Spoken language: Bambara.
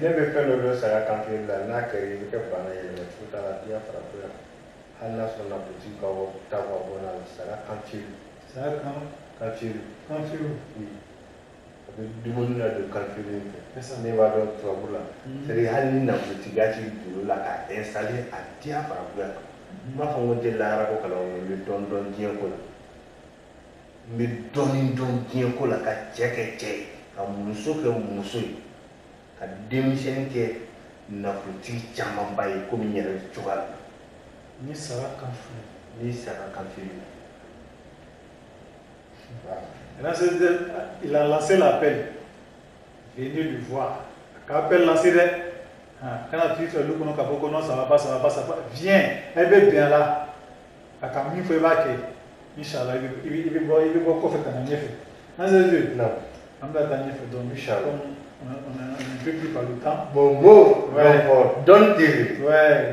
Ne bɛ fɛn dɔ dɔn saga kan feere la, n'a kɛra i bɛ kɛ bana yɛlɛma cogo t'a la, diya fara bonya, hali n'a sɔrɔ nafolotigi ka ta ka bɔ n'a la, saga kan feere. Saga kan? Kan feere. Kan feere. Oui, a bɛ dumuni na don kan feere in C'est ça. fɛ. Ne b'a dɔn tubabu la, c'est à dire hali ni nafolotigiya t'i bolo la k'a installer, a diya fara bonya kan. N b'a fɔ n ko n tɛ lahara ko kalama, n bɛ dɔɔnin dɔn diɲɛ ko la, n bɛ dɔɔnin dɔn diɲɛ ko la, ka cɛ kɛ cɛ ye, ka muso kɛ muso ye, ka denmisɛnnin kɛ nafolotigi camanba ye, komi n yɛrɛ bɛ cogoya min na. Ni saga kan feere. Ni saga kan feere. Voilà. Maintenant, il a lancé l'appel. Venez lui voir. Appel lancé dɛ. Ah, kana t'i fɛ lu kɔnɔ k'a fɔ ko non, ça va pas, ça va pas, ça va pas. Viens, e bɛ bɛn a la. A ka min fɔ, i b'a kɛ. Inchallah, i bɛ bɔ kɔfɛ ka na ɲɛfɛ. An Non. An bɛ taa ɲɛfɛ dɔɔnin. Inchallah. Comme on a un peu pris par le temps. Bon mot. Ouais. Don TV. Ouais.